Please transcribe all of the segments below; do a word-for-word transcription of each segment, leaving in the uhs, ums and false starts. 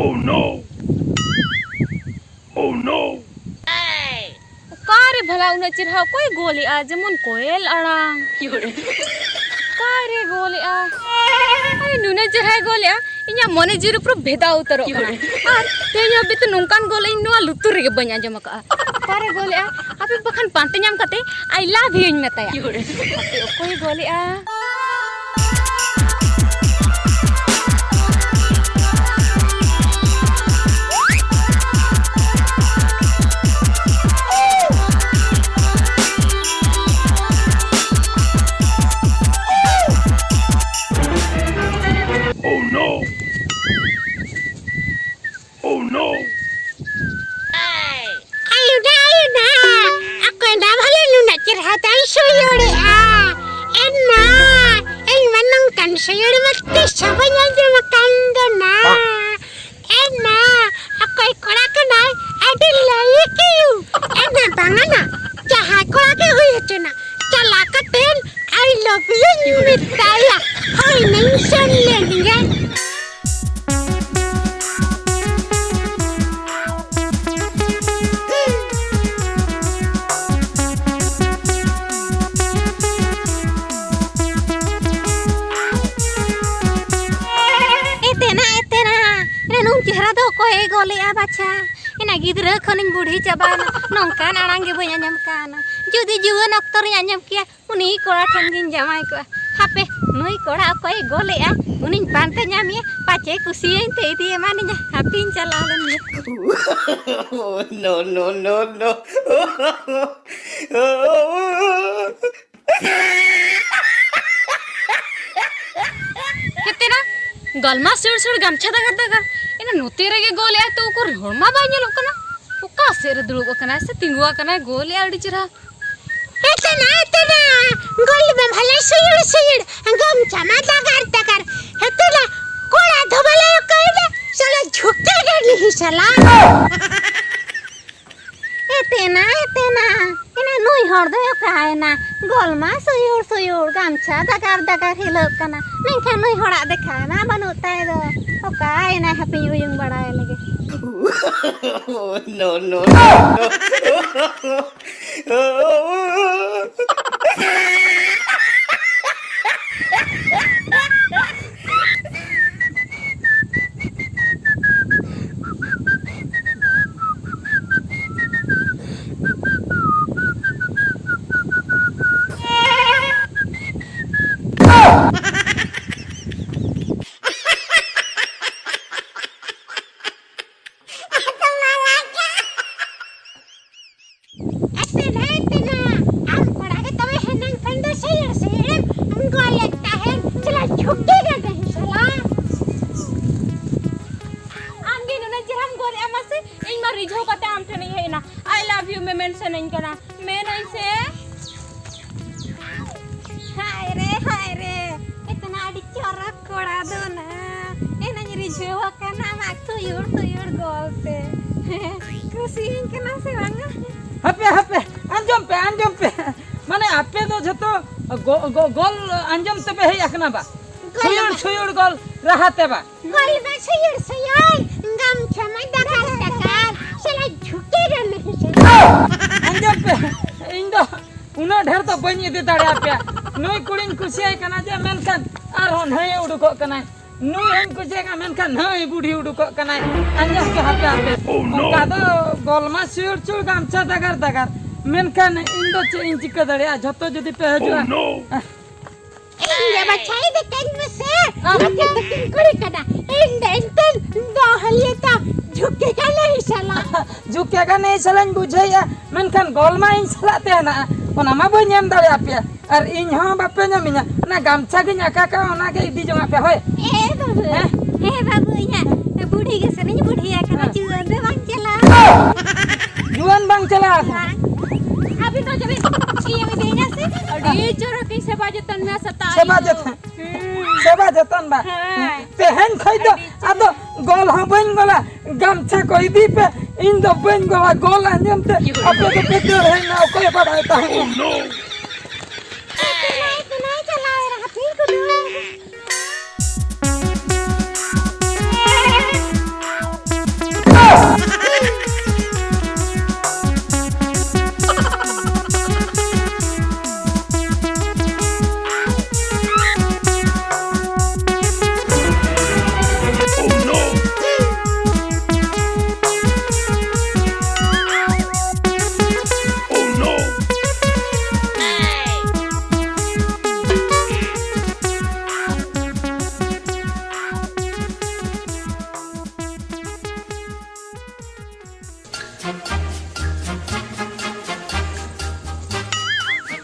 Oh no! Oh no! ᱚᱠᱟᱨᱮ ᱵᱷᱟᱞᱟ ᱩᱱᱟᱹᱜ ᱪᱮᱨᱦᱟ ᱚᱠᱚᱭ ᱜᱳᱞᱮᱜᱼᱟ? ᱡᱮᱢᱚᱱ ᱠᱚᱭᱮᱞ ᱟᱲᱟᱝ᱾ ᱚᱠᱟᱨᱮ ᱜᱳᱞᱮᱜᱼᱟ? ᱟᱨᱮ ᱱᱩᱱᱟᱹᱜ ᱪᱮᱨᱦᱟᱭ ᱜᱳᱞᱮᱜᱼᱟ, ᱤᱧᱟᱹᱜ ᱢᱚᱱᱮ ᱡᱤᱣᱤ ᱯᱩᱨᱟᱹ ᱵᱷᱮᱫᱟᱣ ᱩᱛᱟᱹᱨᱚᱜ ᱠᱟᱱᱟ᱾ ᱟᱨ ᱛᱮᱦᱮᱧ ᱦᱟᱹᱵᱤᱡ ᱛᱮ ᱱᱚᱝᱠᱟᱱ ᱜᱳᱞ ᱤᱧ ᱱᱚᱣᱟ ᱞᱩᱛᱩᱨ ᱨᱮᱜᱮ ᱵᱟᱹᱧ ᱟᱸᱡᱚᱢ ᱟᱠᱟᱫᱼᱟ᱾ ᱚᱠᱟᱨᱮ ᱜᱳᱞᱮᱜᱼᱟ? ᱟᱯᱮ ᱵᱟᱠᱷᱟᱱ ᱯᱟᱱᱛᱮ ᱧᱟᱢ ᱠᱟᱛᱮ I love you ᱤᱧ ᱢᱮᱛᱟᱭᱟ᱾ ᱦᱟᱯᱮ ᱚᱠᱚᱭ ᱜᱳᱞᱮᱜᱼᱟ? Oh no! Oh no! ᱟᱭᱩᱰᱟ, ᱟᱭᱩᱰᱟ, ᱚᱠᱚᱭ ᱫᱟ ᱵᱷᱟᱞᱮ ᱱᱩᱱᱟᱹᱜ ᱪᱮᱨᱦᱟ ᱛᱟᱭ ᱥᱩᱭᱩᱲᱮᱜᱼᱟ? ᱮᱱᱟ, ᱤᱧ ᱢᱟ ᱱᱚᱝᱠᱟᱱ ᱥᱩᱭᱩᱲ ᱢᱟ ᱛᱤᱥ ᱦᱚᱸ ᱵᱟᱹᱧ ᱟᱸᱡᱚᱢ ᱟᱠᱟᱱ ᱫᱚ ᱱᱟ᱾ ᱮᱱᱟ, ᱚᱠᱚᱭ ᱠᱚᱲᱟ ᱠᱟᱱᱟᱭ? ᱟᱹᱰᱤ ᱞᱟᱹᱭᱤᱠ ᱮᱱᱟ, ᱵᱟᱝᱟ ᱱᱟ, ᱡᱟᱦᱟᱸᱭ ᱠᱚᱲᱟ ᱜᱮ ᱦᱩᱭ ᱦᱚᱪᱚᱱᱟ, ᱪᱟᱞᱟᱣ ᱠᱟᱛᱮᱱ I love you ᱢᱮᱛᱟᱭᱟ᱾ ᱦᱳᱭ, ᱱᱟᱹᱧ ᱥᱮᱱ ᱞᱮᱱ ᱜᱮ᱾ ᱮ ᱛᱮᱱᱟ, ᱮ ᱛᱮᱱᱟ, ᱱᱩᱱ ᱪᱮᱦᱨᱟ ᱫᱚ ᱚᱠᱚᱭᱮ ᱜᱚᱞᱮᱜᱼᱟ ᱵᱟᱪᱷᱟ? ᱮᱱᱟ ᱜᱤᱫᱽᱨᱟᱹ ᱠᱷᱚᱱᱤᱧ ᱵᱩᱲᱦᱤ ᱪᱟᱵᱟᱭᱮᱱᱟ, ᱱᱚᱝᱠᱟᱱ ᱟᱲᱟᱝ ᱜᱮ ᱵᱟᱹᱧ ᱟᱸᱡᱚᱢ ᱠᱟᱱᱟ᱾ ᱡᱩᱫᱤ ᱡᱩᱣᱟᱹᱱ ᱚᱠᱛᱚ ᱨᱤᱧ ᱟᱸᱡᱚᱢ ᱠᱮᱭᱟ, ᱩᱱᱤ ᱠᱚᱲᱟ ᱴᱷᱮᱱ ᱜᱤᱧ ᱡᱟᱶᱟᱭ ᱠᱚᱜᱼᱟ᱾ ᱦᱟᱯᱮ, ᱱᱩᱭ ᱠᱚᱲᱟ ᱚᱠᱚᱭᱮ ᱜᱚᱞᱮᱜᱼᱟ, ᱩᱱᱤᱧ ᱯᱟᱱᱛᱮ ᱧᱟᱢᱮᱭᱟ, ᱯᱟᱪᱮ ᱠᱩᱥᱤᱭᱟᱹᱧ ᱛᱮ ᱤᱫᱤ ᱮᱢᱟᱱᱤᱧᱟ᱾ ᱦᱟᱯᱮᱧ ᱪᱟᱞᱟᱣ ᱞᱮᱱ ᱜᱮ᱾ No, no, no, no. ᱦᱮᱛᱮᱱᱟ, ᱜᱟᱞᱢᱟ ᱥᱤᱲ ᱥᱤᱲ ᱜᱟᱢᱪᱷᱟ ᱫᱟᱜᱟᱨ ᱫᱟᱜᱟᱨ᱾ ᱮᱱᱟ ᱱᱚᱛᱮ ᱨᱮᱜᱮ ᱜᱚᱞ ᱮᱜᱼᱟᱭ ᱛᱚ ᱩᱠᱩᱨ ᱦᱚᱲ ᱢᱟ ᱵᱟᱭ ᱧᱮᱞᱚᱜ ᱠᱟᱱᱟ᱾ ᱚᱠᱟ ᱥᱮᱫ ᱨᱮ ᱫᱩᱲᱩᱵ ᱟᱠᱟᱱᱟᱭ ᱥᱮ ᱛᱤᱸᱜᱩ ᱟᱠᱟᱱᱟᱭ, ᱜᱚᱞ ᱮᱜᱼᱟᱭ ᱟᱹᱰᱤ ᱪᱮᱨᱦᱟ᱾ ᱮᱛᱮᱱᱟ, ᱮᱛᱮᱱᱟ, ᱜᱚᱞ ᱢᱟ ᱵᱷᱟᱞᱮ ᱥᱤᱲ ᱥᱤᱲ, ᱜᱟᱢᱪᱷᱟ ᱢᱟ ᱫᱟᱜᱟᱨ ᱫᱟᱜᱟᱨ᱾ ᱮᱛᱮᱱᱟ, ᱠᱚᱲᱟ ᱫᱚ ᱵᱟᱞᱮ ᱚᱠᱚᱭ ᱫᱚ, ᱥᱟᱞᱟ ᱡᱷᱩᱠᱟᱹ ᱜᱮ ᱱᱤᱦᱤ ᱥᱟᱞᱟ᱾ ᱮᱛᱮᱱᱟ, ᱮᱛᱮᱱᱟ, ᱮᱱᱟ ᱱᱩᱭ ᱦᱚᱲ ᱫᱚᱭ ᱚᱠᱟᱭᱮᱱᱟ? ᱜᱚᱞ ᱢᱟ ᱥᱩᱭᱩᱲ ᱥᱩᱭᱩᱲ, ᱜᱟᱢᱪᱷᱟ ᱫᱟᱜᱟᱨ ᱫᱟᱜᱟᱨ ᱦᱤᱞᱟᱹᱜ ᱠᱟᱱᱟ, ᱢᱮᱱᱠᱷᱟᱱ ᱱᱩᱭ ᱦᱚᱲᱟᱜ ᱫᱮᱠᱷᱟ ᱢᱟ ᱵᱟᱹᱱᱩᱜ ᱛᱟᱭ ᱫᱚ᱾ ᱚᱠᱟᱭᱮᱱᱟᱭ? ᱦᱟᱯᱮᱧ ᱩᱭᱩᱝ ᱵᱟᱲᱟᱭ ᱞᱮᱜᱮ᱾ No, no, no, no. ᱟᱯᱮ ᱞᱟᱹᱭ ᱯᱮ ᱱᱟ, ᱟᱢ ᱠᱚᱲᱟ ᱜᱮ ᱛᱚᱵᱮ ᱦᱮᱱᱟᱝ ᱠᱷᱚᱱ ᱫᱚ ᱥᱤᱭᱟᱹᱲ ᱥᱤᱭᱟᱹᱲᱮᱢ ᱜᱚᱞᱮᱫ ᱛᱟᱦᱮᱸᱱ, ᱥᱟᱞᱟ ᱡᱷᱩᱴᱤ ᱜᱮ ᱰᱟᱹᱦᱤ ᱥᱟᱞᱟ᱾ ᱟᱢ ᱜᱮ ᱱᱩᱱᱟᱹᱜ ᱪᱮᱦᱨᱟᱢ ᱜᱚᱞᱮᱫᱼᱟ ᱢᱟᱥᱮ, ᱤᱧ ᱢᱟ ᱨᱤᱡᱷᱟᱹᱣ ᱠᱟᱛᱮ ᱟᱢ ᱴᱷᱮᱱᱤᱧ ᱦᱮᱡ ᱮᱱᱟ, I love you ᱢᱮ ᱢᱮᱱ ᱥᱟᱱᱟᱧ ᱠᱟᱱᱟ, ᱢᱮᱱᱟᱹᱧ ᱥᱮ᱾ ᱦᱟᱭ ᱨᱮ, ᱦᱟᱭ ᱨᱮ, ᱮᱛᱱᱟ ᱟᱹᱰᱤ ᱪᱚᱨᱚᱠ ᱠᱚᱲᱟ ᱫᱚ ᱱᱟ, ᱮᱱᱟᱧ ᱨᱤᱡᱷᱟᱹᱣ ᱟᱠᱟᱱᱟ ᱟᱢᱟᱜ ᱛᱩᱭᱩᱲ ᱛᱩᱭᱩᱲ ᱜᱚᱞ ᱛᱮ᱾ ᱠᱩᱥᱤᱭᱟᱹᱧ ᱠᱟᱱᱟ ᱥᱮ ᱵᱟᱝᱟ? ᱦᱟᱯᱮ, ᱦᱟᱯᱮ, ᱟᱸᱡᱚᱢ ᱯᱮ, ᱟᱸᱡᱚᱢ ᱯᱮ᱾ ᱢᱟᱱᱮ, ᱟᱯᱮ ᱫᱚ ᱡᱷᱚᱛᱚ ᱜᱚ-, ᱜᱚ-, ᱜᱚᱞ ᱟᱸᱡᱚᱢ ᱛᱮᱯᱮ ᱦᱮᱡ ᱟᱠᱟᱱᱟ ᱵᱟ? ᱜᱚᱞ ᱥᱩᱭᱩᱲ, ᱢᱟ᱾ ᱥᱩᱭᱩᱲ ᱜᱚᱞ ᱨᱟᱦᱟ ᱛᱮ ᱵᱟ? ᱜᱚᱞ ᱢᱟ ᱥᱩᱭᱩᱲ, ᱥᱩᱭᱩᱲ, ᱜᱟᱢᱪᱷᱟ ᱢᱟ ᱫᱟᱠᱟᱨ, ᱫᱟᱠᱟᱨ, ᱥᱟᱞᱟ ᱡᱷᱩᱴᱤ ᱨᱮ ᱢᱮ ᱦᱤᱥᱟᱹ᱾ ᱟᱸᱡᱚᱢ ᱯᱮ, ᱤᱧ ᱫᱚ ᱩᱱᱟᱹᱜ ᱰᱷᱮᱨ ᱫᱚ ᱵᱟᱹᱧ ᱤᱫᱤ ᱫᱟᱲᱮᱭᱟᱯᱮᱭᱟ᱾ ᱱᱩᱭ ᱠᱩᱲᱤᱧ ᱠᱩᱥᱤᱭᱟᱭ ᱠᱟᱱᱟ ᱡᱮ, ᱢᱮᱱᱠᱷᱟᱱ ᱟᱨᱦᱚᱸ ᱱᱟᱹᱭᱮ ᱩᱰᱩᱠᱚᱜ ᱠᱟᱱᱟᱭ᱾ ᱱᱩᱭ ᱦᱚᱸᱧ ᱠᱩᱥᱤᱭᱟᱭ ᱠᱟᱱᱟ, ᱢᱮᱱᱠᱷᱟᱱ ᱱᱟᱹᱭ ᱵᱩᱰᱷᱤ ᱩᱰᱩᱠᱚᱜ ᱠᱟᱱᱟᱭ᱾ ᱟᱸᱡᱚᱢ ᱯᱮ ᱦᱟᱯᱮ, ᱦᱟᱯᱮ᱾ Oh, no. ᱚᱱᱠᱟ ᱫᱚ ᱜᱚᱞ ᱢᱟ ᱥᱩᱭᱩᱲ ᱪᱩᱲ, ᱜᱟᱢᱪᱷᱟ ᱫᱟᱜᱟᱨ ᱫᱟᱜᱟᱨ᱾ ᱢᱮᱱᱠᱷᱟᱱ ᱤᱧ ᱫᱚ ᱪᱮᱫ ᱤᱧ ᱪᱤᱠᱟᱹ ᱫᱟᱲᱮᱭᱟᱜᱼᱟ? ᱡᱷᱚᱛᱚ ᱡᱩᱫᱤ ᱯᱮ ᱦᱤᱡᱩᱜᱼᱟ᱾ Oh, no. ᱤᱧ ᱫᱚ ᱵᱟᱪᱷᱟᱭ ᱫᱚ ᱠᱟᱹᱧ ᱢᱮᱥᱮ᱾ ᱟᱢ ᱱᱚᱛᱮ ᱫᱚ ᱠᱤᱱ ᱠᱩᱲᱤ ᱠᱟᱱᱟ᱾ ᱤᱧ ᱫᱚ ᱤᱧ ᱛᱮ ᱫᱚ ᱦᱟᱹᱞᱤᱭᱟᱹ ᱛᱟᱢ ᱡᱷᱩᱠᱮ ᱠᱟᱱᱟ ᱦᱤᱥᱟᱞᱟ᱾ ᱡᱷᱩᱠᱮ ᱠᱟᱱᱟ ᱦᱤᱥᱟᱞᱟᱧ ᱵᱩᱡᱷᱟᱹᱣᱮᱫᱼᱟ, ᱢᱮᱱᱠᱷᱟᱱ ᱜᱚᱞ ᱢᱟ ᱤᱧ ᱥᱟᱞᱟᱜ ᱛᱮ ᱦᱮᱱᱟᱜᱼᱟ, ᱚᱱᱟ ᱢᱟ ᱵᱟᱹᱧ ᱮᱢ ᱫᱟᱲᱮᱭᱟᱯᱮᱭᱟ᱾ ᱟᱨ ᱤᱧ ᱦᱚᱸ ᱵᱟᱯᱮ ᱧᱟᱢᱤᱧᱟ᱾ ᱚᱱᱟ ᱜᱟᱢᱪᱷᱟ ᱜᱤᱧ ᱟᱠᱟ ᱠᱟᱜᱼᱟ, ᱚᱱᱟ ᱜᱮ ᱤᱫᱤ ᱡᱚᱝᱟᱜ ᱯᱮ, ᱦᱳᱭ᱾ ᱮ ᱵᱟᱹᱵᱩ, ᱦᱮᱸ? ᱦᱮᱸ ᱵᱟᱹᱵᱩ, ᱤᱧ ᱦᱟᱸᱜ ᱵᱩᱲᱦᱤ ᱜᱮ ᱥᱟᱱᱟᱧ, ᱵᱩᱲᱦᱤ ᱟᱠᱟᱱᱟ, ᱦᱮᱸ᱾ ᱡᱩᱣᱟᱹᱱ ᱫᱚ ᱵᱟᱝ ᱪᱟᱞᱟᱜᱼᱟ᱾ ᱡᱩᱣᱟᱹᱱ ᱵᱟᱝ ᱪᱟᱞᱟᱜᱼᱟ᱾ ᱵᱟᱝ᱾ ᱟᱹᱵᱤᱱ ᱫᱚ ᱡᱟᱹᱱᱤᱡ ᱤᱭᱟᱹ ᱤᱫᱤᱭᱤᱧᱟ ᱥᱮ? ᱟᱹᱰᱤ ᱪᱚᱨᱚᱠ ᱤᱧ ᱥᱮᱵᱟ ᱡᱚᱛᱚᱱ ᱢᱮᱭᱟ ᱥᱮᱛᱟᱜ ᱥᱮᱵᱟ ᱟᱹᱭᱩᱵ᱾ ᱡᱚᱛᱚᱱ᱾ ᱦᱩᱸ᱾ ᱥᱮᱵᱟ ᱡᱚᱛᱚᱱ ᱵᱟ᱾ ᱦᱮᱸ᱾ ᱛᱮᱦᱮᱧ ᱠᱷᱚᱡ ᱫᱚ ᱟᱹᱰᱤ ᱪᱚᱨᱚᱠ᱾ ᱟᱫᱚ ᱜᱚᱞ ᱦᱚᱸ ᱵᱟᱹᱧ ᱜᱚᱞᱟ᱾ ᱜᱟᱢᱪᱷᱟ ᱠᱚ ᱤᱫᱤ ᱯᱮ, ᱤᱧ ᱫᱚ ᱵᱟᱹᱧ ᱜᱚᱞᱟ᱾ ᱜᱚᱞ ᱟᱸᱡᱚᱢ ᱛᱮ ᱟᱯᱮ ᱫᱚᱯᱮ ᱫᱟᱹᱲ ᱦᱮᱡ ᱮᱱᱟ, ᱚᱠᱚᱭ ᱵᱟᱲᱟᱭ ᱛᱟᱦᱮᱸᱫ? ᱠᱩᱱᱟᱹᱭ, ᱠᱩᱱᱟᱹᱭ ᱪᱟᱞᱟᱣ ᱮᱱᱟ, ᱦᱟᱹᱛᱤ ᱠᱩᱱᱟᱹᱭ᱾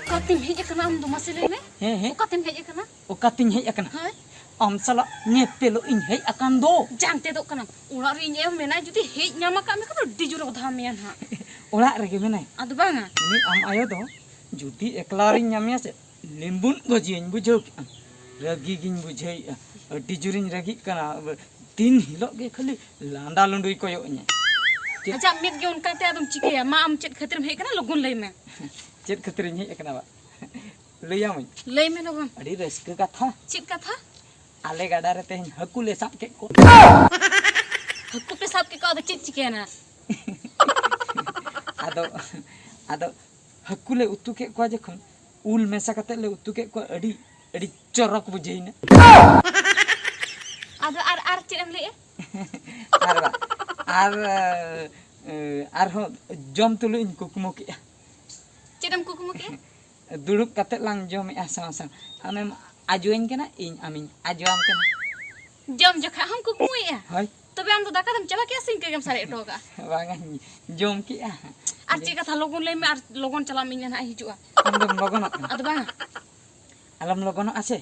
ᱚᱠᱟᱛᱮᱢ ᱦᱮᱡ ᱟᱠᱟᱱᱟ ᱟᱢ ᱫᱚ? ᱢᱟᱥᱮ ᱞᱟᱹᱭ ᱢᱮ᱾ ᱦᱮᱸ, ᱦᱮᱸ᱾ ᱚᱠᱟᱛᱮᱢ ᱦᱮᱡ ᱟᱠᱟᱱᱟ? ᱚᱠᱟᱛᱤᱧ ᱦᱮᱡ ᱟᱠᱟᱱᱟ? ᱦᱳᱭ᱾ ᱟᱢ ᱥᱟᱞᱟᱜ ᱧᱮᱯᱮᱞᱚᱜ ᱤᱧ ᱦᱮᱡ ᱟᱠᱟᱱ ᱫᱚ᱾ ᱡᱟᱝ ᱛᱮᱫᱚᱜ ᱠᱟᱱᱟᱢ᱾ ᱚᱲᱟᱜ ᱨᱮ ᱤᱧ ᱟᱭᱳ ᱢᱮᱱᱟᱭ, ᱡᱩᱫᱤ ᱦᱮᱡ ᱧᱟᱢ ᱟᱠᱟᱫ ᱢᱮ ᱠᱷᱟᱱ ᱟᱹᱰᱤ ᱡᱳᱨᱮ ᱚᱫᱷᱟᱣ ᱢᱮᱭᱟ ᱱᱟᱦᱟᱜ᱾ ᱚᱲᱟᱜ ᱨᱮᱜᱮ ᱢᱮᱱᱟᱭ? ᱟᱫᱚ ᱵᱟᱝᱟ᱾ ᱩᱱᱤ ᱟᱢ ᱟᱭᱳ ᱫᱚ ᱡᱩᱫᱤ ᱮᱠᱞᱟ ᱨᱤᱧ ᱧᱟᱢᱮᱭᱟ ᱥᱮ, ᱞᱤᱢᱵᱩᱱ ᱵᱷᱟᱹᱡᱤᱭᱟᱹᱧ, ᱵᱩᱡᱷᱟᱹᱣ ᱠᱮᱜᱼᱟᱢ? ᱨᱟᱹᱜᱤ ᱜᱤᱧ ᱵᱩᱡᱷᱟᱹᱣᱮᱫᱼᱟ, ᱟᱹᱰᱤ ᱡᱳᱨᱤᱧ ᱨᱟᱹᱜᱤᱜ ᱠᱟᱱᱟ᱾ ᱫᱤᱱ ᱦᱤᱞᱳᱜ ᱜᱮ ᱠᱷᱟᱹᱞᱤ ᱞᱟᱸᱫᱟ ᱞᱩᱸᱰᱩᱭ ᱠᱚᱭᱚᱜ ᱤᱧᱟᱹ᱾ ᱪᱮᱫ? ᱟᱡᱟᱜ ᱢᱮᱫ ᱜᱮ ᱚᱱᱠᱟᱛᱮ ᱟᱫᱚᱢ ᱪᱤᱠᱟᱹᱭᱟ? ᱢᱟ, ᱟᱢ ᱪᱮᱫ ᱠᱷᱟᱹᱛᱤᱨᱮᱢ ᱦᱮᱡ ᱟᱠᱟᱱᱟ, ᱞᱚᱜᱚᱱ ᱞᱟᱹᱭ ᱢᱮ᱾ ᱪᱮᱫ ᱠᱷᱟᱹᱛᱤᱨᱤᱧ ᱦᱮᱡ ᱟᱠᱟᱱᱟ ᱵᱟ? ᱞᱟᱹᱭᱟᱢᱟᱹᱧ᱾ ᱞᱟᱹᱭ ᱢᱮ ᱞᱚᱜᱚᱱ᱾ ᱟᱹᱰᱤ ᱨᱟᱹᱥᱠᱟᱹ ᱠᱟᱛᱷᱟ᱾ ᱪᱮᱫ ᱠᱟᱛᱷᱟ? ᱟᱞᱮ ᱜᱟᱰᱟ ᱨᱮ ᱛᱮᱦᱮᱧ ᱦᱟᱹᱠᱩ ᱞᱮ ᱥᱟᱵ ᱠᱮᱫ ᱠᱚᱣᱟ᱾ ᱦᱟᱹᱠᱩ ᱯᱮ ᱥᱟᱵ ᱠᱮᱫ ᱠᱚᱣᱟ, ᱟᱫᱚ ᱪᱮᱫ ᱪᱤᱠᱟᱹᱭᱮᱱᱟ? ᱟᱫᱚ, ᱟᱫᱚ ᱦᱟᱹᱠᱩ ᱞᱮ ᱩᱛᱩ ᱠᱮᱫ ᱠᱚᱣᱟ ᱡᱚᱠᱷᱚᱱ, ᱩᱞ ᱢᱮᱥᱟ ᱠᱟᱛᱮ ᱞᱮ ᱩᱛᱩ ᱠᱮᱫ ᱠᱚᱣᱟ, ᱟᱹᱰᱤ, ᱟᱹᱰᱤ ᱪᱚᱨᱚᱠ ᱵᱩᱡᱷᱟᱹᱣᱮᱱᱟ᱾ ᱟᱫᱚ ᱟᱨ, ᱟᱨ ᱪᱮᱫ ᱮᱢ ᱞᱟᱹᱭᱮᱜᱼᱟ? ᱟᱨ ᱵᱟ-, ᱟᱨ, ᱮ, ᱟᱨᱦᱚᱸ ᱡᱚᱢ ᱛᱩᱞᱩᱡ ᱤᱧ ᱠᱩᱠᱢᱩ ᱠᱮᱜᱼᱟ᱾ ᱪᱮᱫ ᱮᱢ ᱠᱩᱠᱢᱩ ᱠᱮᱜᱼᱟ? ᱫᱩᱲᱩᱵ ᱠᱟᱛᱮ ᱞᱟᱝ ᱡᱚᱢᱮᱜᱼᱟ ᱥᱟᱶ ᱥᱟᱶ᱾ ᱟᱢᱮᱢ ᱟᱡᱚᱣᱟᱹᱧ ᱠᱟᱱᱟ, ᱤᱧ ᱟᱢᱤᱧ ᱟᱡᱚᱣᱟᱢ ᱠᱟᱱᱟ᱾ ᱡᱚᱢ ᱡᱚᱠᱷᱟ ᱦᱚᱸᱢ ᱠᱩᱠᱢᱩᱭᱮᱜᱼᱟ? ᱦᱳᱭ᱾ ᱛᱚᱵᱮ ᱟᱢ ᱫᱚ ᱫᱟᱠᱟ ᱫᱚᱢ ᱪᱟᱵᱟ ᱠᱮᱜᱼᱟ ᱥᱮ ᱤᱱᱠᱟᱹ ᱜᱮᱢ ᱥᱟᱨᱮᱡ ᱦᱚᱴᱚ ᱠᱟᱜᱼᱟ? ᱵᱟᱝᱟ, ᱡᱚᱢ ᱠᱮᱜᱼᱟ᱾ ᱟᱨ ᱪᱮᱫ ᱠᱟᱛᱷᱟ? ᱞᱚᱜᱚᱱ ᱞᱟᱹᱭ ᱢᱮ, ᱟᱨ ᱞᱚᱜᱚᱱ ᱪᱟᱞᱟᱜ ᱢᱮ, ᱤᱧ ᱦᱟᱸᱜ ᱦᱤᱡᱩᱜᱼᱟ᱾ ᱟᱢ ᱫᱚᱢ ᱞᱚᱜᱚᱱᱚᱜ ᱠᱟᱱᱟ? ᱟᱫᱚ ᱵᱟᱝ᱾ ᱟᱞᱚᱢ ᱞᱚᱜᱚᱱᱚᱜᱼᱟ ᱥᱮ,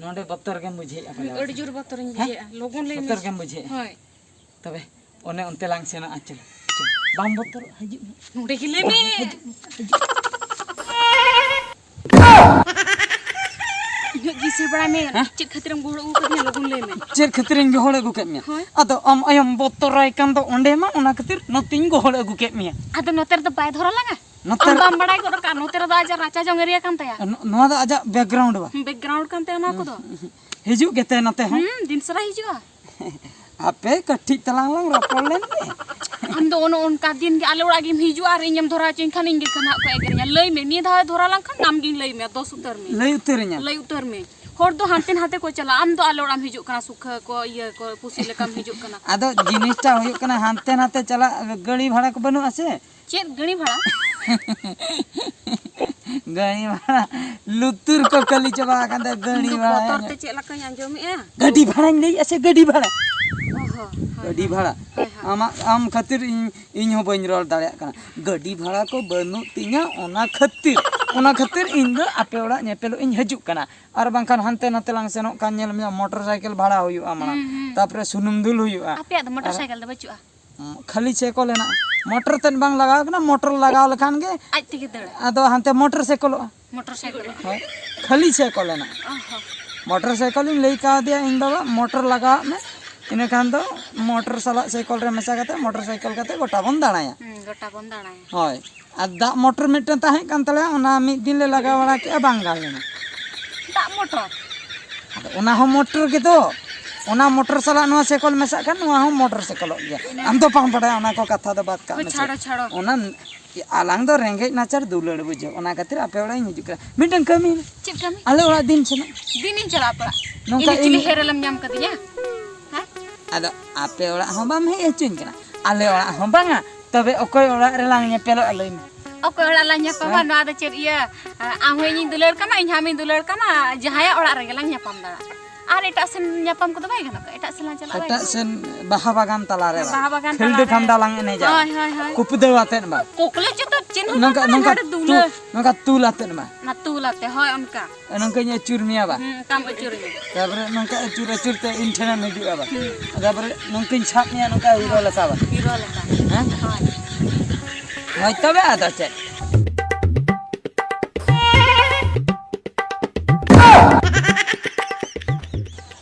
ᱱᱚᱰᱮ ᱵᱚᱛᱚᱨ ᱜᱮᱢ ᱵᱩᱡᱷᱟᱹᱣᱮᱫᱼᱟ ᱯᱟᱞᱮ᱾ ᱟᱹᱰᱤ ᱡᱳᱨ ᱵᱚᱛᱚᱨᱤᱧ ᱦᱮᱸ? ᱵᱩᱡᱷᱟᱹᱣᱮᱫᱼᱟ, ᱞᱚᱜᱚᱱ ᱞᱟᱹᱭ ᱢᱮ᱾ ᱵᱚᱛᱚᱨ ᱜᱮᱢ ᱵᱩᱡᱷᱟᱹᱣᱮᱫᱼᱟ? ᱦᱳᱭ᱾ ᱛᱚᱵᱮ ᱚᱱᱮ ᱚᱱᱛᱮ ᱞᱟᱝ ᱥᱮᱱᱚᱜᱼᱟ, ᱪᱚᱞᱚ, ᱪᱚᱞᱚ᱾ ᱵᱟᱢ ᱵᱚᱛᱚᱨᱚᱜᱼᱟ, ᱦᱤᱡᱩᱜ ᱢᱮ᱾ ᱱᱚᱰᱮ ᱜᱮ ᱞᱟᱹᱭ ᱢᱮ᱾ ᱦᱤᱡᱩᱜ ᱢᱮ, ᱦᱤᱡᱩᱜ ᱢᱮ᱾ ᱤᱧᱟᱹᱜ ᱜᱤᱥᱤ ᱵᱟᱲᱟᱭ ᱢᱮ᱾ ᱦᱮᱸ? ᱪᱮᱫ ᱠᱷᱟᱹᱛᱤᱨᱮᱢ ᱜᱚᱦᱚᱲ ᱟᱹᱜᱩ ᱠᱟᱫᱤᱧᱟ, ᱞᱚᱜᱚᱱ ᱞᱟᱹᱭ ᱢᱮ᱾ ᱪᱮᱫ ᱠᱷᱟᱹᱛᱤᱨᱤᱧ ᱜᱚᱦᱚᱲ ᱟᱹᱜᱩ ᱠᱮᱫ ᱢᱮᱭᱟ? ᱦᱳᱭ᱾ ᱟᱫᱚ ᱟᱢ ᱟᱭᱳᱢ ᱵᱚᱛᱚᱨᱟᱭ ᱠᱟᱱ ᱫᱚ ᱚᱸᱰᱮ ᱢᱟ, ᱚᱱᱟ ᱠᱷᱟᱹᱛᱤᱨ ᱱᱚᱛᱮᱧ ᱜᱚᱦᱚᱲ ᱟᱹᱜᱩ ᱠᱮᱫ ᱢᱮᱭᱟ᱾ ᱟᱫᱚ ᱱᱚᱛᱮ ᱨᱮᱫᱚ ᱵᱟᱭ ᱫᱷᱚᱨᱟ ᱞᱟᱝᱟ? ᱱᱚᱛᱮ ᱟᱢ ᱨᱮ- ᱵᱟᱢ ᱵᱟᱲᱟᱭ ᱜᱚᱫ ᱠᱟᱜᱼᱟ, ᱱᱚᱛᱮ ᱨᱮᱫᱚ ᱟᱡᱟᱜ ᱨᱟᱪᱟ ᱡᱚᱝ ᱮᱨᱤᱭᱟ ᱠᱟᱱ ᱛᱟᱭᱟ᱾ ᱱᱚ-, ᱱᱚᱣᱟ ᱫᱚ ᱟᱡᱟᱜ ᱵᱮᱠᱜᱨᱟᱣᱩᱱᱰ ᱵᱟ᱾ ᱦᱩᱸ, ᱵᱮᱠᱜᱨᱟᱣᱩᱱᱰ ᱠᱟᱱ ᱛᱟᱭᱟ ᱱᱚᱣᱟ ᱠᱚᱫᱚ᱾ ᱦᱤᱡᱩᱜ ᱜᱮᱛᱮ ᱱᱚᱛᱮ ᱦᱚᱸ᱾ ᱦᱩᱸ, ᱫᱤᱱ ᱥᱟᱨᱟ ᱦᱤᱡᱩᱜᱼᱟ᱾ ᱟᱯᱮ ᱠᱟᱹᱴᱤᱡ ᱛᱟᱞᱟᱝ ᱞᱟᱝ ᱨᱚᱯᱚᱲ ᱞᱮᱱ ᱜᱮ᱾ ᱟᱢ ᱫᱚ ᱚᱱᱮ ᱚᱱᱠᱟ ᱫᱤᱱ ᱜᱮ ᱟᱞᱮ ᱚᱲᱟᱜ ᱜᱮᱢ ᱦᱤᱡᱩᱜᱼᱟ ᱟᱨ ᱤᱧᱮᱢ ᱫᱷᱚᱨᱟ ᱦᱚᱪᱚᱧ ᱠᱷᱟᱱ ᱤᱧ ᱜᱮ ᱠᱷᱟᱱ ᱦᱟᱸᱜ ᱠᱚ ᱮᱜᱮᱨᱤᱧᱟ᱾ ᱞᱟᱹᱭ ᱢᱮ, ᱱᱤᱭᱟᱹ ᱫᱷᱟᱣ ᱮ ᱫᱷᱚᱨᱟ ᱞᱟᱝ ᱠᱷᱟᱱ ᱟᱢ ᱜᱤᱧ ᱞᱟᱹᱭ ᱢᱮᱭᱟ, ᱫᱚᱥ ᱩᱛᱟᱹᱨ ᱢᱮ᱾ ᱞᱟᱹᱭ ᱩᱛᱟᱹᱨᱤᱧᱟ᱾ ᱞᱟᱹᱭ ᱩᱛᱟᱹᱨ ᱢᱮ᱾ ᱦᱚᱲ ᱫᱚ ᱦᱟᱱᱛᱮ ᱱᱟᱛᱮ ᱠᱚ ᱪᱟᱞᱟᱜᱼᱟ, ᱟᱢ ᱫᱚ ᱟᱞᱮ ᱚᱲᱟᱜ ᱮᱢ ᱦᱤᱡᱩᱜ ᱠᱟᱱᱟ, ᱥᱩᱠᱷᱟᱹ ᱠᱚ, ᱤᱭᱟᱹ ᱠᱚ, ᱯᱩᱥᱤ ᱞᱮᱠᱟᱢ ᱦᱤᱡᱩᱜ ᱠᱟᱱᱟ᱾ ᱟᱫᱚ ᱡᱤᱱᱤᱥᱴᱟ ᱦᱩᱭᱩᱜ ᱠᱟᱱᱟ, ᱦᱟᱱᱛᱮ ᱱᱟᱛᱮ ᱪᱟᱞᱟᱜ ᱜᱟᱹᱲᱤ ᱵᱷᱟᱲᱟ ᱠᱚ ᱵᱟᱹᱱᱩᱜᱼᱟ ᱥᱮ? ᱪᱮᱫ ᱜᱟᱹᱲᱤ ᱵᱷᱟᱲᱟ? ᱜᱟᱹᱲᱤ ᱵᱷᱟᱲᱟ, ᱞᱩᱛᱩᱨ ᱠᱚ ᱠᱟᱹᱞᱤ ᱪᱟᱵᱟ ᱟᱠᱟᱱ ᱛᱟᱭᱟ, ᱜᱟᱹᱲᱤ ᱤᱧ ᱫᱚ ᱵᱷᱟᱲᱟ᱾ ᱵᱚᱛᱚᱨ ᱛᱮ ᱪᱮᱫ ᱞᱮᱠᱟᱧ ᱟᱸᱡᱚᱢᱮᱜᱼᱟ᱾ ᱜᱟᱹᱰᱤ ᱵᱷᱟᱲᱟᱧ ᱞᱟᱹᱭᱮᱜᱼᱟ ᱥᱮ ᱜᱟᱹᱰᱤ ᱵᱷᱟᱲᱟ? ᱚ ᱦᱚᱸ, ᱦᱳᱭ, ᱜᱟᱹᱰᱤ ᱦᱳᱭ᱾ ᱵᱷᱟᱲᱟ᱾ ᱦᱳᱭ, ᱦᱳᱭ᱾ ᱟᱢᱟᱜ, ᱟᱢ ᱠᱷᱟᱹᱛᱤᱨ ᱤᱧ, ᱤᱧ ᱦᱚᱸ ᱵᱟᱹᱧ ᱨᱚᱲ ᱫᱟᱲᱮᱭᱟᱜ ᱠᱟᱱᱟ᱾ ᱜᱟᱹᱰᱤ ᱵᱷᱟᱲᱟ ᱠᱚ ᱵᱟᱹᱱᱩᱜ ᱛᱤᱧᱟ, ᱚᱱᱟ ᱠᱷᱟᱹᱛᱤᱨ, ᱚᱱᱟ ᱠᱷᱟᱹᱛᱤᱨ ᱤᱧ ᱫᱚ ᱟᱯᱮ ᱚᱲᱟᱜ ᱧᱮᱯᱮᱞᱚᱜ ᱤᱧ ᱦᱤᱡᱩᱜ ᱠᱟᱱᱟ᱾ ᱟᱨ ᱵᱟᱝᱠᱷᱟᱱ ᱦᱟᱱᱛᱮ ᱱᱟᱛᱮ ᱞᱟᱝ ᱥᱮᱱᱚᱜ ᱠᱷᱟᱱ ᱧᱮᱞ ᱢᱮᱭᱟ, ᱢᱚᱴᱚᱨ ᱥᱟᱭᱠᱮᱞ ᱵᱷᱟᱲᱟ ᱦᱩᱭᱩᱜᱼᱟ ᱢᱟᱲᱟᱝ, ᱦᱩᱸ, ᱦᱩᱸ᱾ ᱛᱟᱯᱚᱨᱮ ᱥᱩᱱᱩᱢ ᱫᱩᱞ ᱦᱩᱭᱩᱜᱼᱟ᱾ ᱟᱯᱮᱭᱟᱜ ᱫᱚ ᱢᱚᱴᱚᱨ ᱟᱨ ᱥᱟᱭᱠᱮᱞ ᱫᱚ ᱵᱟᱹᱪᱩᱜᱼᱟ? ᱠᱷᱟᱹᱞᱤ ᱥᱟᱭᱠᱮᱞ ᱦᱮᱱᱟᱜᱼᱟ, ᱢᱚᱴᱚᱨ ᱛᱮᱫ ᱵᱟᱝ ᱞᱟᱜᱟᱣ ᱠᱟᱱᱟ, ᱢᱚᱴᱚᱨ ᱞᱟᱜᱟᱣ ᱞᱮᱠᱷᱟᱱ ᱜᱮ ᱟᱡ ᱛᱮᱜᱮ ᱫᱟᱹᱲᱟ᱾ ᱟᱫᱚ ᱦᱟᱱᱛᱮ ᱢᱚᱴᱚᱨ ᱥᱟᱭᱠᱮᱞᱚᱜᱼᱟ᱾ Motor cycle. ᱦᱳᱭ, ᱠᱷᱟᱹᱞᱤ ᱥᱟᱭᱠᱮᱞ ᱦᱮᱱᱟᱜᱼᱟ᱾ ᱚ ᱦᱚᱸ᱾ ᱢᱚᱴᱚᱨ ᱥᱟᱭᱠᱮᱞ ᱤᱧ ᱞᱟᱹᱭ ᱠᱟᱣᱫᱮᱭᱟ, ᱤᱧ ᱵᱟᱵᱟ, ᱢᱚᱴᱚᱨ ᱞᱟᱜᱟᱣᱟᱜ ᱢᱮ, ᱤᱱᱟᱹ ᱠᱷᱟᱱ ᱫᱚ ᱢᱚᱴᱚᱨ ᱥᱟᱞᱟᱜ ᱥᱟᱭᱠᱮᱞ ᱨᱮ ᱢᱮᱥᱟ ᱠᱟᱛᱮ, ᱢᱚᱴᱚᱨ ᱥᱟᱭᱠᱮᱞ ᱠᱟᱛᱮ ᱜᱚᱴᱟ ᱵᱚᱱ ᱫᱟᱬᱟᱭᱟ᱾ ᱦᱩᱸ, ᱜᱚᱴᱟ ᱵᱚᱱ ᱫᱟᱬᱟᱭᱟ᱾ ᱦᱳᱭ, ᱟᱨ ᱫᱟᱜ ᱢᱚᱴᱚᱨ ᱢᱤᱫᱴᱮᱱ ᱛᱟᱦᱮᱸ ᱠᱟᱱ ᱛᱟᱞᱮᱭᱟ, ᱚᱱᱟ ᱢᱤᱫ ᱫᱤᱱ ᱞᱮ ᱞᱟᱜᱟᱣ ᱵᱟᱲᱟ ᱠᱮᱜᱼᱟ, ᱵᱟᱝ ᱜᱟᱱ ᱞᱮᱱᱟ᱾ ᱫᱟᱜ ᱢᱚᱴᱚᱨ? ᱟᱫᱚ ᱚᱱᱟ ᱦᱚᱸ ᱢᱚᱴᱚᱨ ᱜᱮᱫᱚ, ᱚᱱᱟ ᱢᱚᱴᱚᱨ ᱥᱟᱞᱟᱜ ᱱᱚᱣᱟ ᱥᱟᱭᱠᱮᱞ ᱢᱮᱥᱟᱜ ᱠᱷᱟᱱ ᱱᱚᱣᱟ ᱦᱚᱸ ᱢᱚᱴᱚᱨ ᱥᱟᱭᱠᱮᱞᱚᱜ ᱜᱮᱭᱟ᱾ ᱤᱱᱟᱹ ᱟᱢ ᱫᱚ ᱵᱟᱢ ᱵᱟᱰᱟᱭᱟ, ᱚᱱᱟ ᱠᱚ ᱠᱟᱛᱷᱟ ᱫᱚ ᱵᱟᱫ ᱠᱟᱜ ᱦᱳᱭ, ᱢᱮᱥᱮ᱾ ᱪᱷᱟᱲᱚ, ᱪᱷᱟᱲᱚ᱾ ᱚᱱᱟ ᱟᱞᱟᱝ ᱫᱚ ᱨᱮᱸᱜᱮᱡ ᱱᱟᱪᱟᱨ ᱫᱩᱞᱟᱹᱲ ᱵᱩᱡᱷᱟᱹᱣ, ᱚᱱᱟ ᱠᱷᱟᱹᱛᱤᱨ ᱟᱯᱮ ᱚᱲᱟᱜ ᱤᱧ ᱦᱤᱡᱩᱜ ᱠᱟᱱᱟ᱾ ᱢᱤᱫᱴᱟᱝ ᱠᱟᱹᱢᱤ ᱢᱮ᱾ ᱪᱮᱫ ᱠᱟᱹᱢᱤ? ᱟᱞᱮ ᱚᱲᱟᱜ ᱫᱤᱱ ᱥᱮᱱᱚᱜ᱾ ᱫᱤᱱᱤᱧ ᱪᱟᱞᱟᱜᱼᱟ ᱟᱯᱮ ᱚᱲᱟᱜ? ᱱᱚᱝᱠᱟ ᱤᱧ ᱫᱚ ᱪᱤᱞᱤ ᱤᱧ ᱦᱮᱨᱮᱞᱮᱢ ᱧᱟᱢ ᱠᱟᱫᱤᱧᱟ? ᱦᱮᱸ? ᱟᱫᱚ ᱟᱯᱮ ᱚᱲᱟᱜ ᱦᱚᱸ ᱵᱟᱢ ᱦᱮᱡ ᱦᱚᱪᱚᱧ ᱠᱟᱱᱟ, ᱟᱞᱮ ᱚᱲᱟᱜ ᱦᱚᱸ ᱵᱟᱝᱟ, ᱛᱚᱵᱮ ᱚᱠᱚᱭ ᱚᱲᱟᱜ ᱨᱮᱞᱟᱝ ᱧᱮᱯᱮᱞᱚᱜᱼᱟ, ᱞᱟᱹᱭ ᱢᱮ? ᱚᱠᱚᱭ ᱚᱲᱟᱜ ᱞᱟᱝ ᱧᱟᱯᱟᱢᱟ? ᱦᱮᱸ? ᱱᱚᱣᱟ ᱫᱚ ᱪᱮᱫ ᱤᱭᱟᱹ, ᱟᱢ ᱦᱚᱸ ᱤᱧᱤᱧ ᱫᱩᱞᱟᱹᱲ ᱠᱟᱢᱟ, ᱤᱧ ᱦᱚᱸ ᱟᱢᱤᱧ ᱫᱩᱞᱟᱹᱲ ᱠᱟᱢᱟ, ᱡᱟᱦᱟᱸᱭᱟᱜ ᱚᱲᱟᱜ ᱨᱮᱜᱮ ᱞᱟᱝ ᱧᱟᱯᱟᱢ ᱫᱟᱲᱮᱭᱟᱜᱼᱟ᱾ ᱟᱨ ᱮᱴᱟᱜ ᱥᱮᱱ ᱧᱟᱯᱟᱢ ᱠᱚᱫᱚ ᱵᱟᱭ ᱜᱟᱱᱚᱜ ᱠᱟᱱᱟ? ᱮᱴᱟᱜ ᱥᱮᱱ ᱞᱟᱝ ᱪᱟᱞᱟᱜᱼᱟ, ᱵᱟᱭ ᱮᱴᱟᱜ ᱜᱟᱱᱚᱜ ᱥᱮᱱ ᱵᱟᱦᱟ ᱵᱟᱜᱟᱱ ᱛᱟᱞᱟᱨᱮ ᱠᱟᱱᱟ? ᱵᱟᱝ? ᱵᱟᱦᱟ ᱵᱟᱜᱟᱱ ᱠᱷᱮᱞᱰᱩ ᱛᱟᱞᱟᱨᱮ᱾ ᱠᱷᱟᱢᱰᱟ ᱞᱟᱝ ᱮᱱᱮᱡᱟ᱾ ᱦᱳᱭ, ᱦᱳᱭ, ᱦᱳᱭ᱾ ᱠᱩᱯᱫᱟᱹᱣ ᱟᱛᱮᱫ ᱵᱟᱝ? ᱠᱚᱠᱞᱮ ᱪᱚᱛᱚ ᱪᱮᱫ ᱦᱚᱸ ᱱᱚᱝᱠᱟ, ᱵᱟᱝ, ᱱᱚᱝᱠᱟ ᱦᱟᱸᱰᱮ ᱛᱩ-, ᱫᱩᱞᱟᱹ᱾ ᱱᱚᱝᱠᱟ ᱛᱩᱞ ᱟᱛᱮᱫ ᱵᱟᱝ? ᱚᱱᱟ ᱛᱩᱞ ᱟᱛᱮ, ᱦᱳᱭ, ᱚᱱᱠᱟ᱾ ᱱᱚᱝᱠᱟᱧ ᱟᱹᱪᱩᱨ ᱢᱮᱭᱟ ᱵᱟᱝ? ᱦᱩᱸ, ᱚᱱᱠᱟᱢ ᱟᱹᱪᱩᱨ ᱢᱮᱭᱟ᱾ ᱛᱟᱨᱯᱚᱨᱮ ᱱᱚᱝᱠᱟ ᱟᱹᱪᱩᱨ ᱟᱹᱪᱩᱨ ᱛᱮ ᱤᱧ ᱴᱷᱮᱱᱮᱢ ᱦᱤᱡᱩᱜᱼᱟ ᱵᱟᱝ? ᱦᱩᱸ᱾ ᱛᱟᱨᱯᱚᱨᱮ ᱱᱚᱝᱠᱟᱧ ᱥᱟᱵ ᱢᱮᱭᱟ, ᱱᱚᱝᱠᱟ ᱩᱨᱟᱹ ᱞᱮᱠᱟ ᱵᱟᱝ? ᱦᱤᱨᱳ ᱞᱮᱠᱟ᱾ ᱦᱮᱸ? ᱦᱳᱭ᱾ ᱦᱳᱭ, ᱛᱚᱵᱮ ᱟᱫᱚ ᱪᱮᱫ?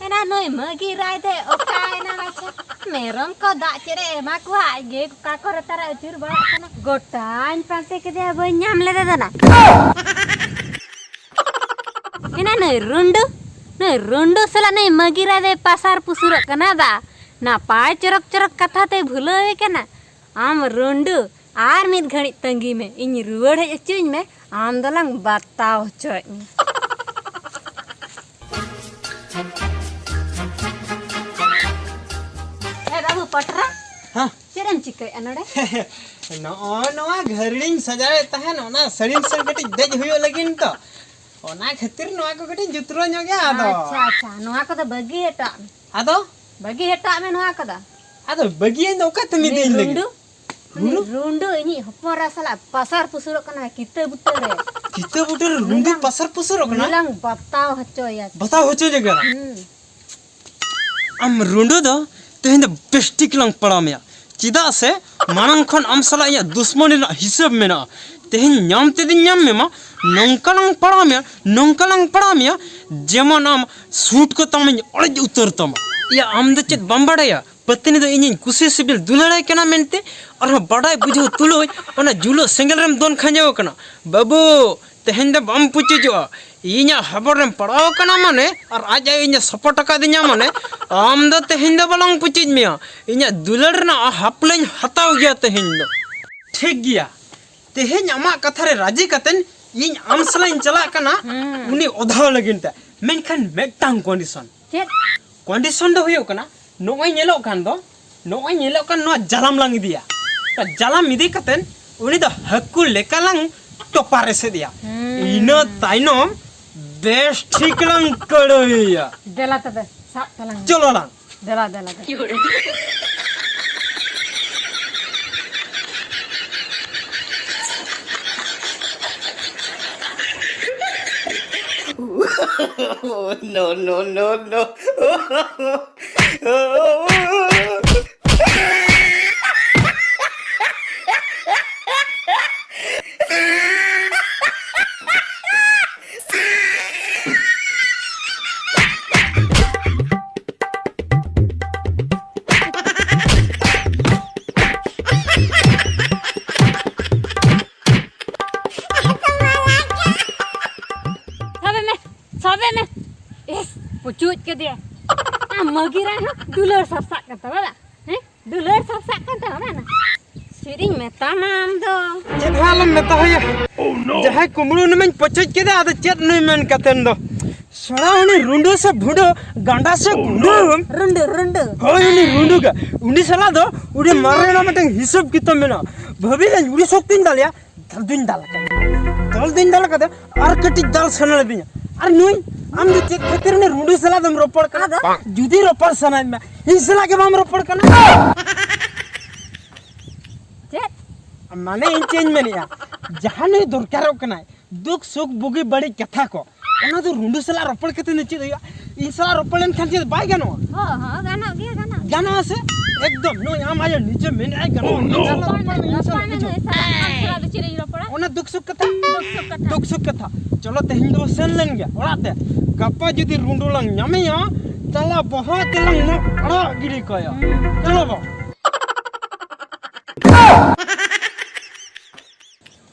ᱮᱱᱟ ᱱᱩᱭ ᱢᱟᱹᱜᱤ ᱨᱟᱭ ᱫᱚᱭ ᱚᱠᱟᱭᱮᱱᱟ ᱢᱟᱪᱷᱟ? ᱢᱮᱨᱚᱢ ᱠᱚ ᱫᱟᱜ ᱪᱮᱫ ᱮ ᱮᱢᱟ ᱠᱚᱣᱟ, ᱟᱡ ᱜᱮ ᱚᱠᱟ ᱠᱚᱨᱮ ᱛᱟᱨᱟ ᱟᱹᱪᱩᱨ ᱵᱟᱲᱟᱜ ᱠᱟᱱᱟ᱾ ᱜᱚᱴᱟᱧ ᱯᱟᱱᱛᱮ ᱠᱮᱫᱮᱭᱟ, ᱵᱟᱹᱧ ᱧᱟᱢ ᱞᱮᱫᱮ ᱫᱟᱱᱟ᱾ ᱮᱱᱟ ᱱᱩᱭ ᱨᱩᱱᱰᱩ, ᱱᱩᱭ ᱨᱩᱱᱰᱩ ᱥᱟᱞᱟᱜ ᱱᱩᱭ ᱢᱟᱹᱜᱤ ᱨᱟᱭ ᱫᱚᱭ ᱯᱟᱥᱟᱨ ᱯᱩᱥᱩᱨᱚᱜ ᱠᱟᱱᱟ ᱫᱟ᱾ ᱱᱟᱯᱟᱭ ᱪᱚᱨᱚᱠ ᱪᱚᱨᱚᱠ ᱠᱟᱛᱷᱟ ᱛᱮᱭ ᱵᱷᱩᱞᱟᱹᱣᱮ ᱠᱟᱱᱟ᱾ ᱟᱢ ᱨᱩᱱᱰᱩ, ᱟᱨ ᱢᱤᱫ ᱜᱷᱟᱹᱲᱤᱡ ᱛᱟᱺᱜᱤ ᱢᱮ, ᱤᱧ ᱨᱩᱣᱟᱹᱲ ᱦᱮᱡ ᱦᱚᱪᱚᱧ ᱢᱮ, ᱟᱢ ᱫᱚᱞᱟᱝ ᱵᱟᱛᱟᱣ ᱦᱚᱪᱚᱭᱮᱫ ᱢᱮ᱾ ᱮ ᱵᱟᱹᱵᱩ ᱯᱚᱴᱨᱟ, ᱦᱮᱸ? ᱪᱮᱫ ᱮᱢ ᱪᱤᱠᱟᱹᱭᱮᱫᱼᱟ ᱱᱚᱰᱮ? ᱱᱚᱜᱼᱚ ᱱᱚᱣᱟ ᱜᱷᱟᱹᱨᱲᱤᱧ ᱥᱟᱡᱟᱣᱮᱫ ᱛᱟᱦᱮᱱ, ᱚᱱᱟ ᱥᱟᱹᱲᱤᱢ ᱥᱮᱫ ᱠᱟᱹᱴᱤᱡ ᱫᱮᱡ ᱦᱩᱭᱩᱜ ᱞᱟᱹᱜᱤᱫ ᱛᱚ, ᱚᱱᱟ ᱠᱷᱟᱹᱛᱤᱨ ᱱᱚᱣᱟ ᱠᱚ ᱠᱟᱹᱴᱤᱡ ᱡᱩᱛᱨᱟᱹ ᱧᱚᱜ ᱜᱮᱭᱟ ᱟᱫᱚ᱾ ᱟᱪᱪᱷᱟ, ᱟᱪᱪᱷᱟ, ᱱᱚᱣᱟ ᱠᱚᱫᱚ ᱵᱟᱹᱜᱤ ᱦᱚᱴᱚᱜ ᱢᱮ᱾ ᱟᱫᱚ? ᱵᱟᱹᱜᱤ ᱦᱚᱴᱚᱜ ᱢᱮ ᱱᱚᱣᱟ ᱠᱚᱫᱚ᱾ ᱟᱫᱚ ᱵᱟᱹᱜᱤᱭᱟᱹᱧ ᱫᱚ ᱚᱠᱟᱛᱮᱢ ᱩᱱᱤ ᱤᱫᱤᱭᱤᱧ ᱞᱟᱹᱜᱤᱫ? ᱨᱩᱸᱰᱩ, ᱩᱱᱤ ᱨᱩᱸᱰᱩ? ᱨᱩᱸᱰᱩ ᱤᱧᱤᱡ ᱦᱚᱯᱚᱱ ᱮᱨᱟ ᱥᱟᱞᱟᱜ ᱯᱟᱥᱟᱨ ᱯᱩᱥᱩᱨᱚᱜ ᱠᱟᱱᱟ ᱠᱤᱛᱟᱹ ᱵᱩᱴᱟᱹ ᱨᱮ᱾ ᱠᱤᱛᱟᱹ ᱵᱩᱴᱟᱹ ᱨᱮ ᱨᱩᱸᱰᱩ ᱩᱱᱤᱞᱟᱝ, ᱯᱟᱥᱟᱨ ᱯᱩᱥᱩᱨᱚᱜ ᱠᱟᱱᱟ? ᱩᱱᱤᱞᱟᱝ ᱵᱟᱛᱟᱣ ᱦᱚᱪᱚᱭᱟ᱾ ᱵᱟᱛᱟᱣ ᱦᱚᱪᱚ ᱡᱟᱭᱜᱟ? ᱦᱩᱸ᱾ ᱟᱢ ᱨᱩᱸᱰᱩ ᱫᱚ ᱛᱮᱦᱮᱧ ᱫᱚ ᱵᱮᱥ ᱴᱷᱤᱠ ᱞᱟᱝ ᱯᱟᱲᱟᱣ ᱢᱮᱭᱟ, ᱪᱮᱫᱟᱜ ᱥᱮ ᱢᱟᱲᱟᱝ ᱠᱷᱚᱱ ᱟᱢ ᱥᱟᱞᱟᱜ ᱤᱧᱟᱹᱜ ᱫᱩᱥᱢᱚᱱᱤ ᱨᱮᱱᱟᱜ ᱦᱤᱥᱟᱹᱵ ᱢᱮᱱᱟᱜᱼᱟ᱾ ᱛᱮᱦᱮᱧ ᱧᱟᱢ ᱛᱮᱫᱤᱧ ᱧᱟᱢ ᱢᱮᱢᱟ, ᱱᱚᱝᱠᱟ ᱞᱟᱝ ᱯᱟᱲᱟᱣ ᱢᱮᱭᱟ, ᱱᱚᱝᱠᱟ ᱞᱟᱝ ᱯᱟᱲᱟᱣ ᱢᱮᱭᱟ, ᱡᱮᱢᱚᱱ ᱟᱢ ᱥᱩᱴ ᱠᱚ ᱛᱟᱢᱤᱧ ᱚᱲᱮᱡ ᱩᱛᱟᱹᱨ ᱛᱟᱢᱟ᱾ ᱤᱭᱟᱹ, ᱟᱢ ᱫᱚ ᱪᱮᱫ ᱵᱟᱢ ᱵᱟᱲᱟᱭᱟ? ᱯᱟᱹᱛᱱᱤ ᱫᱚ ᱤᱧᱤᱧ ᱠᱩᱥᱤ ᱥᱤᱵᱤᱞ ᱫᱩᱞᱟᱹᱲᱟᱭ ᱠᱟᱱᱟ ᱢᱮᱱᱛᱮ, ᱟᱨᱦᱚᱸ ᱵᱟᱰᱟᱭ ᱵᱩᱡᱷᱟᱹᱣ ᱛᱩᱞᱩᱡ ᱚᱱᱟ ᱡᱩᱞᱟᱹᱜ ᱥᱮᱸᱜᱮᱞ ᱨᱮᱢ ᱫᱚᱱ ᱠᱷᱟᱸᱡᱚ ᱟᱠᱟᱱᱟ᱾ ᱵᱟᱹᱵᱩ, ᱛᱮᱦᱮᱧ ᱫᱚ ᱵᱟᱢ ᱯᱩᱪᱩᱡᱚᱜᱼᱟ᱾ ᱤᱧᱟᱹᱜ ᱦᱚᱵᱚᱨ ᱨᱮᱢ ᱯᱟᱲᱟᱣ ᱟᱠᱟᱱᱟ ᱢᱟᱱᱮ, ᱟᱨ ᱟᱡ ᱟᱭᱳ ᱤᱧᱮ ᱥᱚᱯᱚᱴ ᱟᱠᱟᱫᱤᱧᱟ ᱢᱟᱱᱮ, ᱟᱢ ᱫᱚ ᱛᱮᱦᱮᱧ ᱫᱚ ᱵᱟᱞᱟᱝ ᱯᱩᱪᱩᱡ ᱢᱮᱭᱟ᱾ ᱤᱧᱟᱹᱜ ᱫᱩᱞᱟᱹᱲ ᱨᱮᱱᱟᱜ ᱦᱟᱯᱞᱟᱹᱧ ᱦᱟᱛᱟᱣ ᱜᱮᱭᱟ ᱛᱮᱦᱮᱧ ᱫᱚ᱾ ᱴᱷᱤᱠ ᱜᱮᱭᱟ, ᱛᱮᱦᱮᱧ ᱟᱢᱟᱜ ᱠᱟᱛᱷᱟ ᱨᱮ ᱨᱟᱹᱡᱤ ᱠᱟᱛᱮᱱ ᱤᱧ ᱟᱢ ᱥᱟᱞᱟᱜ ᱤᱧ ᱪᱟᱞᱟᱜ ᱠᱟᱱᱟ, ᱦᱩᱸ᱾ ᱩᱱᱤ ᱚᱫᱷᱟᱣ ᱞᱟᱹᱜᱤᱫ ᱛᱮ᱾ ᱢᱮᱱᱠᱷᱟᱱ ᱢᱤᱫᱴᱟᱝ ᱠᱚᱱᱰᱤᱥᱚᱱ᱾ ᱪᱮᱫ? ᱠᱚᱱᱰᱤᱥᱚᱱ ᱫᱚ ᱦᱩᱭᱩᱜ ᱠᱟᱱᱟ, ᱱᱚᱜᱼᱚᱭ ᱧᱮᱞᱚᱜ ᱠᱟᱱ ᱫᱚ, ᱱᱚᱜᱼᱚᱭ ᱧᱮᱞᱚᱜ ᱠᱟᱱ ᱱᱚᱣᱟ ᱡᱟᱞᱟᱢ ᱞᱟᱝ ᱤᱫᱤᱭᱟ᱾ ᱡᱟᱞᱟᱢ ᱤᱫᱤ ᱠᱟᱛᱮᱱ ᱩᱱᱤ ᱫᱚ ᱦᱟᱹᱠᱩ ᱞᱮᱠᱟ ᱞᱟᱝ ᱴᱚᱯᱟᱨ ᱮᱥᱮᱫᱮᱭᱟ᱾ ᱦᱩᱸ᱾ ᱤᱱᱟᱹ ᱛᱟᱭᱱᱚᱢ ᱵᱮᱥ ᱴᱷᱤᱠ ᱞᱟᱝ ᱠᱟᱹᱲᱟᱹᱭᱟ᱾ ᱫᱮᱞᱟ ᱛᱚᱵᱮ, ᱥᱟᱵ ᱛᱟᱞᱟᱝ ᱢᱮ᱾ ᱪᱚᱞᱚ ᱞᱟᱝ᱾ ᱫᱮᱞᱟ, ᱫᱮᱞᱟ, ᱫᱮᱞᱟ᱾ No, no, no, no. ᱥᱟᱵᱮ ᱢᱮ, ᱥᱟᱵᱮ ᱢᱮ᱾ ᱤᱥ, ᱯᱩᱪᱩᱡ ᱠᱮᱫᱮᱭᱟ᱾ ᱟᱢ ᱢᱟᱹᱜᱤ ᱨᱟᱱ ᱦᱚᱸ ᱫᱩᱞᱟᱹᱲ ᱥᱟᱵ ᱥᱟᱵ ᱠᱟᱱ ᱛᱟᱢᱟ ᱵᱟᱝ? ᱦᱮᱸ? ᱫᱩᱞᱟᱹᱲ ᱥᱟᱵ ᱥᱟᱵ ᱠᱟᱱ ᱛᱟᱢᱟ ᱵᱟᱝ? ᱪᱮᱫ ᱤᱧ ᱢᱮᱛᱟᱢᱟ ᱟᱢ ᱫᱚ? ᱪᱮᱫ ᱦᱚᱸ ᱟᱞᱚᱢ ᱢᱮᱛᱟ ᱦᱚᱭᱟ᱾ ᱡᱟᱦᱟᱸᱭ ᱠᱩᱢᱵᱽᱲᱩ ᱩᱱᱤ ᱢᱟᱧ ᱯᱚᱪᱚᱡ ᱠᱮᱫᱟ, ᱟᱫᱚ ᱪᱮᱫ ᱱᱩᱭ ᱢᱮᱱ ᱠᱟᱛᱮᱱ ᱫᱚ? ᱥᱟᱞᱟ ᱩᱱᱤ ᱨᱩᱸᱰᱟᱹ ᱥᱮ ᱵᱷᱩᱸᱰᱟᱹ, ᱜᱟᱸᱰᱟ ᱥᱮ ᱜᱩᱸᱰᱟᱹ? ᱨᱩᱸᱰᱟᱹ, ᱨᱩᱸᱰᱟᱹ᱾ ᱦᱳᱭ, ᱩᱱᱤ ᱨᱩᱸᱰᱟᱹ ᱜᱮ᱾ ᱩᱱᱤ ᱥᱟᱞᱟ ᱫᱚ ᱩᱱᱤ ᱢᱟᱨᱮ ᱨᱮᱱᱟᱜ ᱢᱤᱫᱴᱟᱝ ᱦᱤᱥᱟᱹᱵ ᱠᱤᱛᱟᱹᱵ ᱢᱮᱱᱟᱜᱼᱟ᱾ ᱵᱷᱟᱹᱵᱤ ᱞᱮᱱ ᱩᱱᱤ ᱥᱚᱠᱛᱤᱧ ᱫᱟᱞᱮᱭᱟ᱾ ᱫᱟᱞ ᱫᱩᱧ ᱫᱟᱞ ᱟᱠᱟᱫᱟ᱾ ᱫᱟᱞ ᱫᱩᱧ ᱫᱟᱞ ᱟᱠᱟᱫᱟ᱾ ᱟᱨ ᱠᱟᱹᱴᱤᱡ ᱫᱟᱞ ᱥᱟᱱᱟ ᱞᱤᱫᱤᱧᱟ᱾ ᱟᱨ ᱱᱩᱭ, ᱟᱢ ᱫᱚ ᱪᱮᱫ ᱠᱷᱟᱹᱛᱤᱨ ᱩᱱᱤ ᱨᱩᱸᱰᱟᱹ ᱥᱟᱞᱟᱜ ᱮᱢ ᱨᱚᱯᱚᱲ ᱠᱟᱱᱟ? ᱟᱫᱚ? ᱡᱩᱫᱤ ᱨᱚᱯᱚᱲ ᱥᱟᱱᱟᱭᱮᱫ ᱢᱮ, ᱤᱧ ᱥᱟᱞᱟᱜ ᱜᱮ ᱵᱟᱢ ᱨᱚᱯᱚᱲ ᱠᱟᱱᱟ? ᱪᱮᱫ? ᱢᱟᱱᱮ ᱤᱧ ᱪᱮᱫ ᱤᱧ ᱢᱮᱱᱮᱫᱼᱟ, ᱡᱟᱦᱟᱸ ᱱᱩᱭ ᱫᱚᱨᱠᱟᱨᱚᱜ ᱠᱟᱱᱟᱭ, ᱫᱩᱠ ᱥᱩᱠ ᱵᱩᱜᱤ ᱵᱟᱹᱲᱤᱡ ᱠᱟᱛᱷᱟ ᱠᱚ, ᱚᱱᱟ ᱫᱚ ᱨᱩᱸᱰᱟᱹ ᱥᱟᱞᱟᱜ ᱨᱚᱯᱚᱲ ᱠᱟᱛᱮ ᱫᱚ ᱪᱮᱫ ᱦᱩᱭᱩᱜᱼᱟ? ᱤᱧ ᱥᱟᱞᱟᱜ ᱨᱚᱯᱚᱲ ᱞᱮᱱᱠᱷᱟᱱ ᱪᱮᱫ ᱵᱟᱭ ᱜᱟᱱᱚᱜᱼᱟ? ᱦᱚᱸ, ᱦᱚᱸ, ᱜᱟᱱᱚᱜ ᱜᱮᱭᱟ, ᱜᱟᱱᱚᱜ ᱜᱮᱭᱟ᱾ ᱜᱟᱱᱚᱜᱼᱟ ᱥᱮ? ᱮᱠᱫᱚᱢ, ᱱᱩᱭ ᱟᱢ ᱟᱭᱳ ᱱᱤᱡᱮ ᱢᱮᱱᱮᱫᱼᱟᱭ ᱜᱟᱱᱚᱜᱼᱟ᱾ ᱤᱧ ᱥᱟᱞᱟᱜ ᱨᱚᱯᱚᱲ ᱢᱮ, ᱤᱧ ᱥᱟᱞᱟᱜ ᱨᱚᱯᱚᱲ ᱢᱮ᱾ ᱟᱢ ᱥᱟᱞᱟᱜ ᱫᱚ ᱪᱮᱫ ᱤᱧ ᱨᱚᱯᱚᱲᱟ? ᱚᱱᱟ ᱫᱩᱠ ᱥᱩᱠ ᱠᱟᱛᱷᱟ᱾ ᱫᱩᱠ ᱥᱩᱠ ᱠᱟᱛᱷᱟ᱾ ᱫᱩᱠ ᱥᱩᱠ ᱠᱟᱛᱷᱟ᱾ ᱪᱚᱞᱚ, ᱛᱮᱦᱮᱧ ᱫᱚ ᱥᱮᱱ ᱞᱮᱱ ᱜᱮ ᱚᱲᱟᱜ ᱛᱮ᱾ ᱜᱟᱯᱟ ᱡᱩᱫᱤ ᱨᱩᱸᱰᱟᱹ ᱞᱟᱝ ᱧᱟᱢᱮᱭᱟ, ᱛᱟᱞᱟ ᱵᱚᱦᱚᱜ ᱛᱮᱞᱟᱝ ᱢᱟᱜ ᱟᱲᱟᱜ ᱜᱤᱰᱤ ᱠᱟᱭᱟ᱾ ᱪᱚᱞᱚ ᱵᱟ᱾